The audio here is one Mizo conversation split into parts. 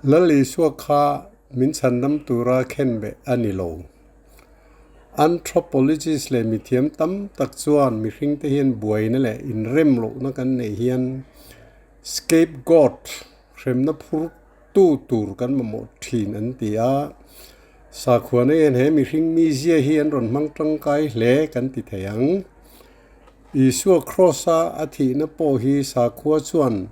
Lal Isua kha min chhandam tura khenbeh a ni lo. Anthropologist leh mithiam tam tak chuan mihringte hian buaina leh inrem lohna kan neih hian scapegoat, hremna phurtu tur kan mamawh thin an ti a. Sakhuana hian he mihring mizia hi an rawn hmang tangkai hle kan ti thei ang. Isua Kross-a a thihna pawh hi sakhua chuan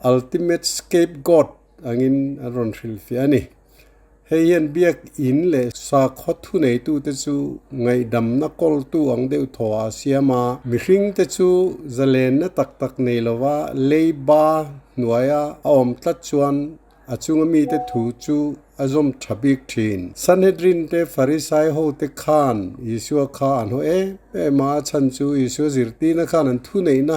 ultimate scapegoat angin an rawn hrilhfiah a ni. Hei hian biak in leh sakhaw thuneitute chu ngaihdamna kawltu ang deuh thaw a siam a, mihringte chu zalenna tak tak nei lova leiba hnuaia a awm tlat chuan a chunga mite thu chu a zawm tha bik thin. Sanhedrin te Farisai hote khan Isua kha an haw em em a, a chhan chu Isua zirtirna khan an thuneihna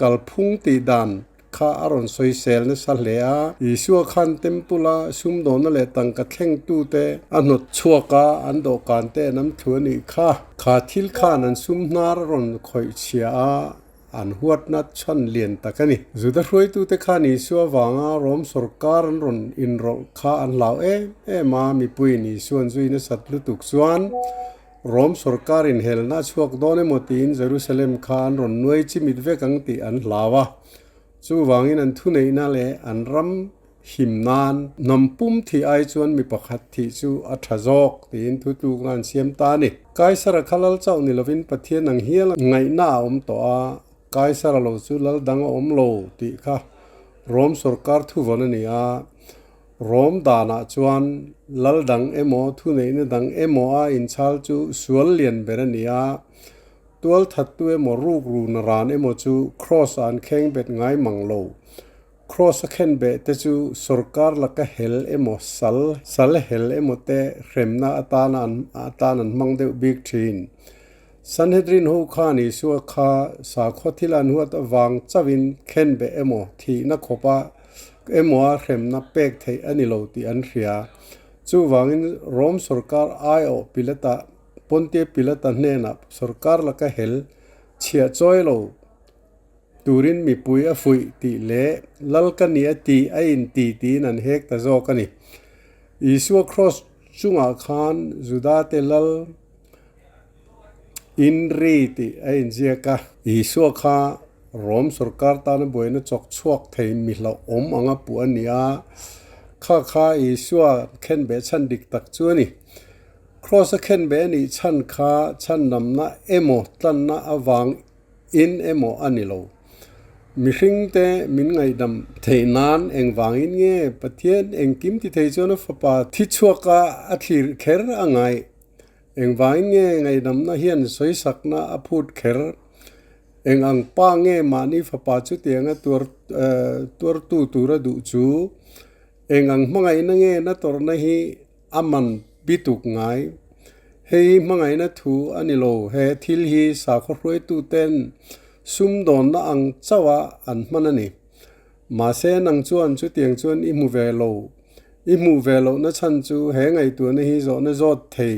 kalphung tih dan kha a rawn sawisel nasa hle a. Isua khan Temple-a sumdawnna leh tangka thlengtute a hnawt chhuak a, an dawhkan te an am thlu a nih kha. Kha thil khan an sum hnar a rawn khawih chhia a, an huatna chhan lian tak a ni. Juda hruaitute khan Isua vanga Rom sawrkar an rawn inrawlh kha an hlau em em a, mipuiin Isua'n zui nasat lutuk chuan Rom sawrkar inhelna a chhuak dawn emaw tiin Jerusalem kha an rawn nuai chimit vek ang tih an hlau a. Chuvangin an thuneihna leh an ram him nan hnam pum thih ai chuan mi pakhat thih chu a tha zawk tiin thutlukna an siam ta a ni. Kaisara kha lal chauh ni lovin Pathian ang hial ngaihna a awm tawh a, Kaisara lo chu lal dang a awm lo tih kha Rom sawrkar thuvawn a ni a. Rom danah chuan lal dang emaw, thuneihna dang emaw a inchhal chu sual lian ber a ni a, tual thattu emaw, rukru na ran emaw chu Kross ah an kheng bet ngai mang lo. Kross a khen beh te chu sorkar laka hel emaw, sal, sal hel emaw te hremna atana an atan an hmang deuh bik thin. Sanhedrin ho khan Isua kha sakhaw thil an huat avang chauhin khen beh emaw, thihna khawpa emaw a hremna pek theih a ni lo tih an hria. Chuvangin Rom sorkar aiawh Pilata, Pontia Pilata hnenah sorkar laka hel chhiah chawi lo turin mipui a fuih tih leh lal ka ni a tih a inti tiin an hek ta zawk a ni. Isua Kross chungah khan Judate lal Inri tih a inziak a. Isua kha Rom sorkar tana buaina chawk chhuak thei mi hlauhawm anga puh a ni a, kha kha Isua khenbeh chhan dik tak chu a ni. Kraws a khenbeh a nih chhan kha chhandamna emaw tlanna avang in emaw a ni lo. Mihringte min ngaihdam theih nan engvangin nge Pathian engkim ti thei chuan a fapa thi chhuaka a thlir kher a ngaih? Engvangin nge ngaihdamna hian sawisakna a phut kher? Eng ang pa nge mahni fapa chutianga tuar tuartu tura duh chu? Eng ang hmangaihna nge na tawrhna hi a man bituk ngai? Hei hi hmangaihna thu a ni lo, he thil hi sakhaw hruaituten sumdawnna ang chauha an hman a ni. Mahse nang chuan chutiang chuan i hmu ve lo. I hmuh ve lohna chhan chu he ngaihtuahna hi zawhna zawt thei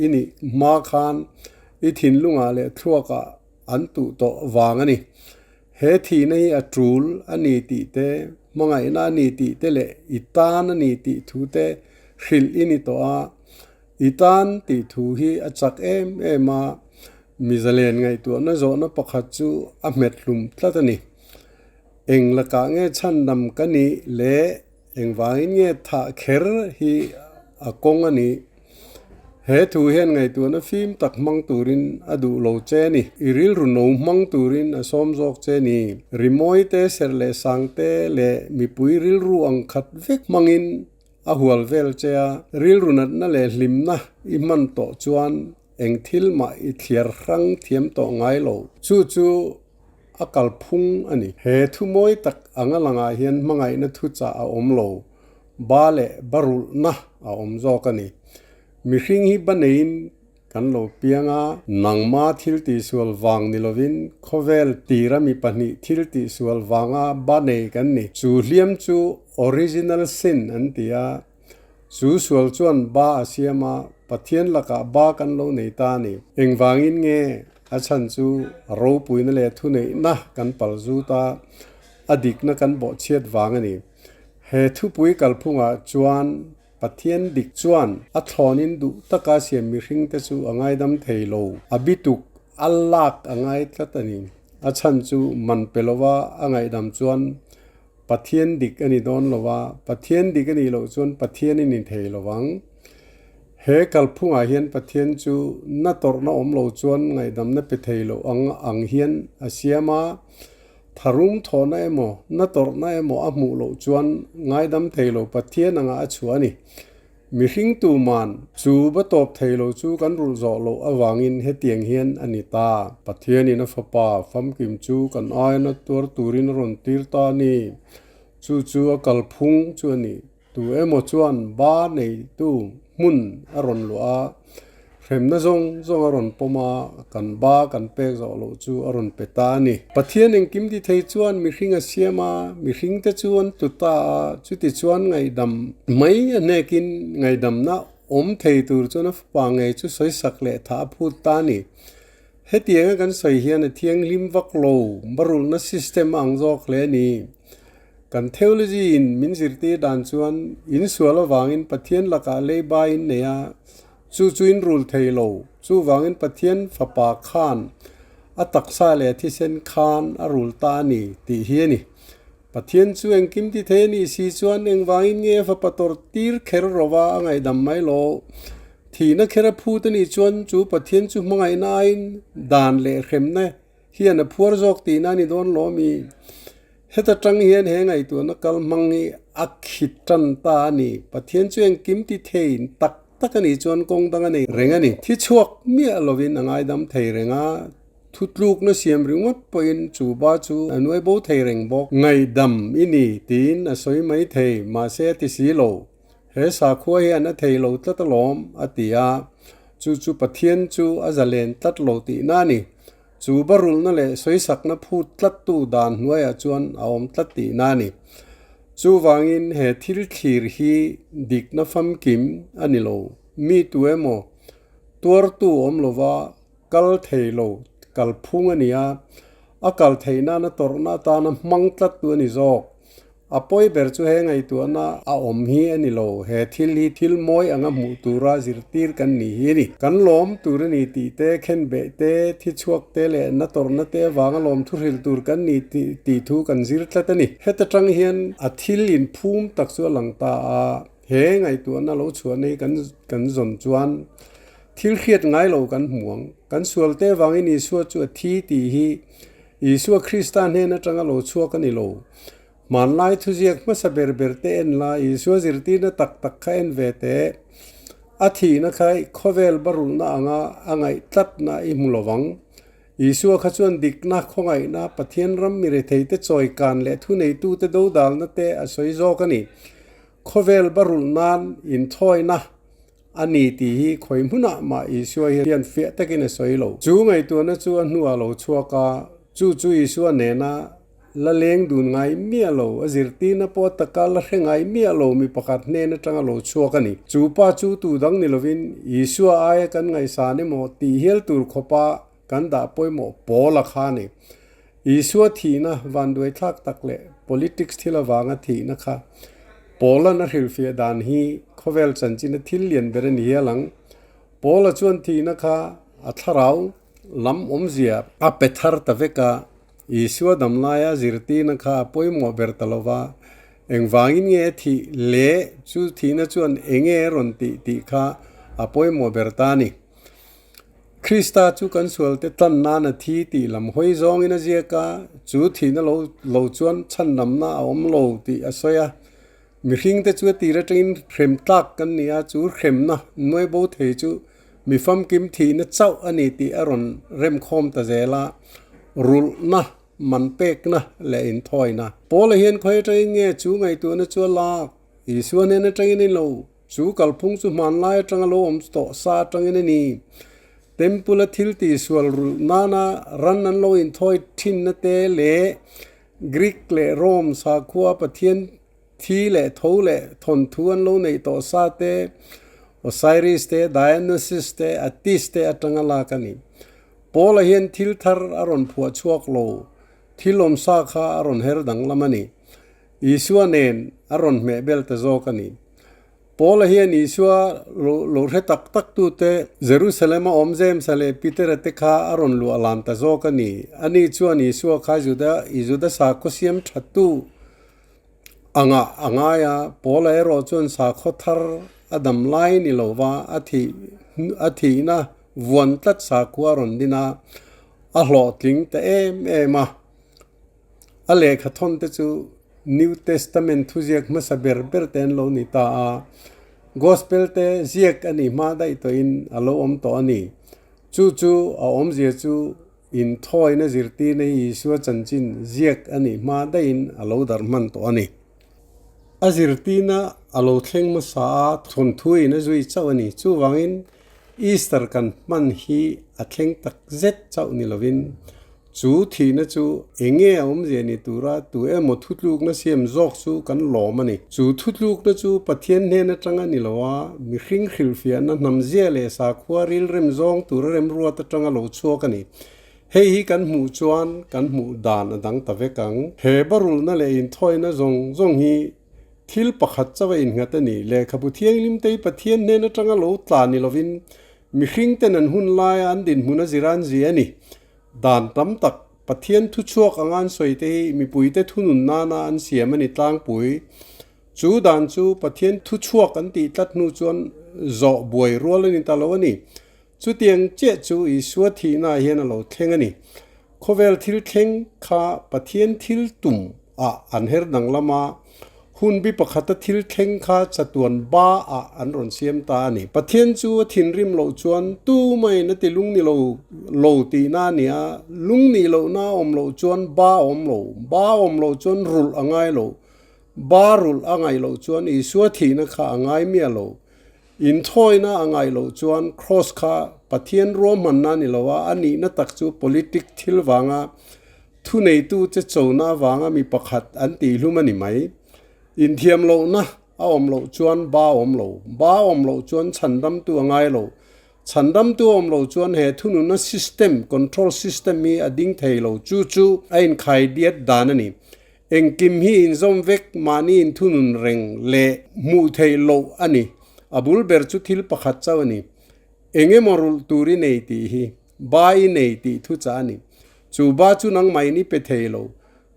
i nih hma khan i thinlungah leh thluakah an tuh tawh vang a ni. He thihna hi a tul a ni tih te, hmangaihna a ni tih te leh i tan a ni tih thu te hrilh i ni tawh a. I tan tih thu hi a chak em em a, mi zalen ngaihtuahna zawhna pakhat chu a hmet hlum tlat a ni. Eng lakah nge chhandam ka nih leh Engvangin nge thah kher hi a kawng a nih? He thu hian ngaihtuahna fim tak hmang turin a duh lo che a ni. I rilru no hmang turin a sawm zawk che a ni. Rimawi te, serh leh sang te leh mipui rilru ang khat vek hmangin a hual vel che a. Rilru natna leh hlimna i hman tawh chuan eng thil mah i thliar hrang thiam tawh ngai lo. Chu chu A kalphung a ni. He thu mawi tak anga langah hian hmangaihna thuchah a awm lo, ba leh ba rulhna a awm zawk a ni. Mihring hi ba neiin kan lo piang a, nangma thil tihsual vang ni lovin khawvel tira mi pahnih thil tihsual vanga ba nei kan ni. Chu hliam chu original sin an ti a, chu sual chuan ba a siam a, Pathian lakah ba kan lo nei ta a ni. Engvangin nge A chhan chu ropuina leh thuneihna kan pal zut a, a dikna kan bawhchhiat vang a ni. He thupui kalphungah chuan Pathian dik chuan a thlawnin duh taka siam mihringte chu a ngaidam thei lo. A bituk a lak a ngai tlat a ni. A chhan chu man pe lova a ngaihdam chuan Pathian dik a ni dawn lo va, Pathian dik a nih loh chuan Pathian a ni thei lo vang. He kalphungah hian Pathian chu na tawrhna awm lo chuan ngaihdamna pe thei lo ang ang hian a siam a, tharum thawhna emaw, na tawrhna emaw a hmuh loh chuan ngaidam thei lo Pathian angah a chhuah a ni. Mihring tuman chu va tawp thei lo chu kan rulh zawh loh avangin hetiang hian a ni ta. Pathianin a Fapa famkim chu kan aiana tuar turin a rawn tir ta a ni. Chu chu a kalphung chu a ni. Tu emaw chuan ba neitu hmun a rawn luah a, hremna zawng zawng a rawn pawm a, kan ba kan pek zawh loh chu a rawn pe ta a ni. Pathian engkim ti thei chuan mihring a siam a, mihringte chu an tlu ta a, chuti chuan ngaihdam mai a hnekin ngaihdamna awm thei tur chuan a fapa ngei chu sawisak leh thah a phut ta a ni. Hetianga kan sawi hian a thianghlim vak lo, barulhna system a ang zawk hle a ni. Kan theology in min zirtir dan chuan insual avangin Pathian lakah leiba in nei a, chu chu in rul thei lo. Chuvangin Pathian fapa khan a taksa leh a thisen khan a rul ta a ni tih hi a ni. Pathian chu engkim ti thei a nih si chuan engvangin nge a fapa tawrh tir kher rova a ngaihdam mai lo? Thihna kher a phut a nih chuan chu Pathian chu hmangaihna aiin dan leh hremna hian a phuar zawk tihna a ni dawn lo mi? Heta tang hian he ngaihtuahna kal hmang hi a khit tan ta a ni. Pathian chu engkim ti thei tak tak a nih chuan kawng dang a nei reng a ni. Thi chhuak miah lovin a ngaidam thei reng a, thutlukna siam ringawt pawhin chu ba chu a nuai bo thei reng bawk. Ngaihdam i ni tiin a sawi mai thei, mahse a ti si lo. He sakhua hian a thei lo tlat alawm, a ti a. Chu chu Pathian chu a zalen tlat lo tihna a ni. Chu barulhna leh sawisakna phut tlattu dan hnuaiah chuan a awm tlat tihna a ni. Chuvangin he thil thlir hi dikna famkim a ni lo. Mi tu emaw tuartu awm lova kal thei lo kalphung a ni a, a kal theih nana tawrhna atana hmang tlattu a ni zawk. A pawi ber chu he ngaihtuahna a awm hi a ni lo, he thil hi thil mawi anga hmuh tura zirtir kan ni hi a ni. Kan lawm tur a ni tih te, khenbeh te, thi chhuak te leh na tawrhna te avanga lawm thu hrilh tur kan ni tih thu kan zir tlat a ni. Heta tang hian a thil inphum tak chu a lang ta a, he ngaihtuahna lo chhuahna hi kan kan zawn chuan thil hriat ngai lo kan hmu ang. Kan sual te avangin Isua chu a thi tih hi Isua Krista hnen atanga lo chhuak a ni lo. Hmanlai thuziak hmasa ber ber te en la, Isua zirtirna tak tak kha en ve teh. A thihna kha khawvel barulhna anga a ngaih tlatna i hmu lo vang. Isua kha chuan dikna, khawngaihna, Pathian ram miretheite chawikan leh thuneitute dodalna te a sawi zawk a ni. Khawvel barulh nan inthawina A ni tih hi khawi hmunah mah Isua hian fiah takin a sawi lo. Chu ngaihtuahna chu a hnuah lo chhuak a, chu chu Isua nena la leng dun ngai miah lo, a zirtirna pawh taka la hre ngai miah lo mi pakhat hnen atanga lo chhuak a ni. Chu pa chu tu dang ni lovin Isua aia kan ngaihsan emaw tih hial tur khawpa kan dah pawimawh pawl a kha a ni. Isua thihna vanduaithlak tak leh politics thil avanga thihna kha Paula'n a hrilhfiah dan hi khawvel chanchina thil lian ber a ni hial ang. Paula chuan thihna kha a thlarau lam awmzia a pe thar ta vek a, Isua damlaia zirtirna kha a pawimawh ber ta lo va, engvangin nge a thih leh chu thihna chuan enge a rawn tih tih kha a pawimawh ber ta a ni. Krista chu kan sualte tan nan a thi tih lam hawi zawngin a ziak a, chu thihna lo lo chuan chhandamna a awm lo tih a sawi a. Mihringte chu a tir atangin hrem tlak kan ni a, chu hremna nuai bo thei chu mi famkim thihna chauh a ni tih a rawn remkhawm ta zel a, rulhna, man pekna leh inthawina. Paula hian khawi atangin nge chu ngaihtuahna chu a lak? Isua hnen atangin a ni lo. Chu kalphung chu hmanlai atanga lo awm tawh sa atangin a ni. Temple-a thil tihsual rulh nana ran an lo inthawi thinna te leh Greek leh Rome sakhua pathian thi leh tho leh thawnthu an lo neih tawh sa te, Osiris te, Dionysus te, Attis te atanga lak a ni. Paula hian thil thar a rawn phuah chhuak lo, thil awm sa kha a rawn her danglam a ni. Isua nen a rawn hmeh bel ta zawk a ni. Paula hian Isua lo lo hre tak tak tute Jerusalem-a awm James-a leh Peter-a te kha a rawn luah lan ta zawk a ni. Ani chuan Isua kha Juda Juda sakhaw siam thattu angah a ngai a, Paula erawh chuan sakhaw thar a dam lai ni lo va, a thih a thihna vuan tlat sakhua a rawn din a, a hlawhtling ta em em a. A lehkha thawn te chu New Testament thuziak hmasa ber ber te an lo ni ta a, Gospel te ziak a nih hma daih tawhin a lo awm tawh a ni. Chu chu a awmzia chu inthawina zirtirna hi Isua chanchin ziak a nih hma daihin a lo darh hman tawh a ni. A zirtirna a lo thleng hmasa a, thawnthuin a zui chauh a ni. Chuvangin Easter kan hman hi a thleng tak zet chauh ni lovin, chu thihna chu eng nge a awmzia ni tura tu emaw thutlukna siam zawk chu kan lawm a ni. Chu thutlukna chu Pathian hnen atanga ni lo a, mihring hrilhfiahna hnamzia leh sakhua rilrem zawng tura remruat atanga lo chhuak a ni. Hei hi kan hmuh chuan kan hmuh dan a dang ta vek ang. He barulhna leh inthawina zawng zawng hi Thil pakhat chauh a innghat a ni. Lehkhabu thianghlim te hi Pathian hnen atanga lo tla ni lovin mihring ten an hun laia an dinhmun a zir an zia a ni. Dan tam tak, Pathian thuchhuak anga an sawi te hi mipuite thunun nana an siam a ni tlangpui. Chu dan chu Pathian thuchhuak an tih tlat hnu chuan zawh buai rual a ni ta lo a ni. Chutiang chiah chu Isua thihnaah hian a lo thleng a ni. Khawvel thil thleng kha Pathian thil tum ah an her danglam a, hun bi pakhata thil thleng kha chatuan ba ah an rawn siam ta a ni. Pathian chu a thinrim loh chuan tu maiin a ti lung ni lo lo tihna a ni a, lung nih lohna a awm loh chuan ba a awm lo, ba a awm loh chuan rulh a ngai lo, ba rulh a ngaih loh chuan Isua thihna kha a ngai miah lo. Inthawina a ngaih loh chuan Kross kha Pathian ruahmanna a ni lo a, a nihna tak chu politic thil vanga thuneitu che chona avanga mi pakhat an tihhlum a ni mai. Inthiam lohna a awm loh chuan ba a awm lo, ba a awm loh chuan chhandamtu a ngai lo, chhandamtu a awm loh chuan he thununna system, control system, hi a ding thei lo, chu chu a inkhaidiat dan a ni. Engkim hi inzawm vek mahni inthunun reng leh hmuh theih loh a ni. A bul ber chu thil pakhat chauh a ni. Eng emaw rulh tur i nei tih hi ba i nei tih thu chah a ni. Chu ba chu nangmahin i pe thei lo.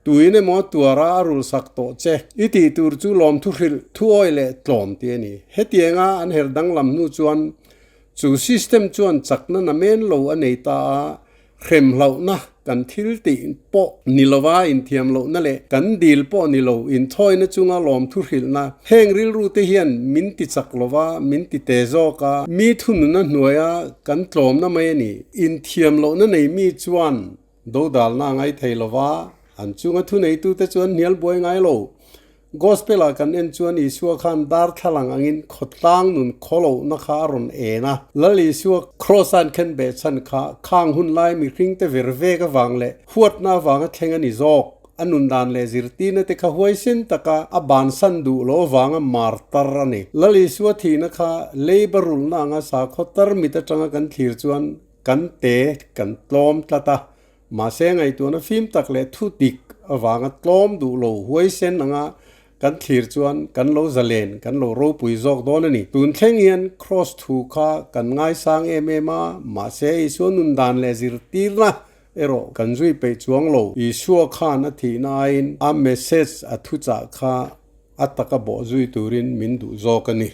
Tuin emaw tuara a rulh sak tawh che. I tih tur chu lawmthu hrilh, thuawi leh tlawm tih a ni. Hetianga an her danglam hnu chuan chu system chuan chakna namen lo a nei ta a, Hrem hlauhna kan thil tih pawh ni lova inthiam lohna leh kan dil pawh ni lo inthawina chunga lawmthu hrilhna heng rilru te hian min ti chak lova min ti te zawk a, mi thununa hnuaia kan tlawmna mai a ni. Inthiam lohna nei mi chuan dodalna a ngai thei lova, an chunga thuneitute chuan hnial buai ngai lo. Gospel-ah kan en chuan Isua khan darthlalang angin khawtlang nun khawlohna kha a rawn en a. Lal Isua Kraws-a an khen beh chhan kha khang hun lai mihringte vir vek avang leh huatna avanga thleng a ni zawk. A nun dan leh zirtirna te kha huaisen taka a bansan duh lo avanga mar tar a ni. Lal Isua thihna kha leiba rulhna anga sakhaw tarmit atanga kan thlir chuan kan te kan tlawm tlat a. Mahse, ngaihtuahna fim tak leh thu dik avanga tlawm duh lo huaisen anga kan thlir chuan kan lo zalen, kan lo ropui zawk dawn a ni. Tun thleng hian Kraws thu kha kan ngaisang em em a, mahse Isua nun dan leh zirtirna erawh kan zui peih chuang lo. Isua khan a thihna aiin a message a thuchah kha a taka bawh zui turin min duh zawk a ni.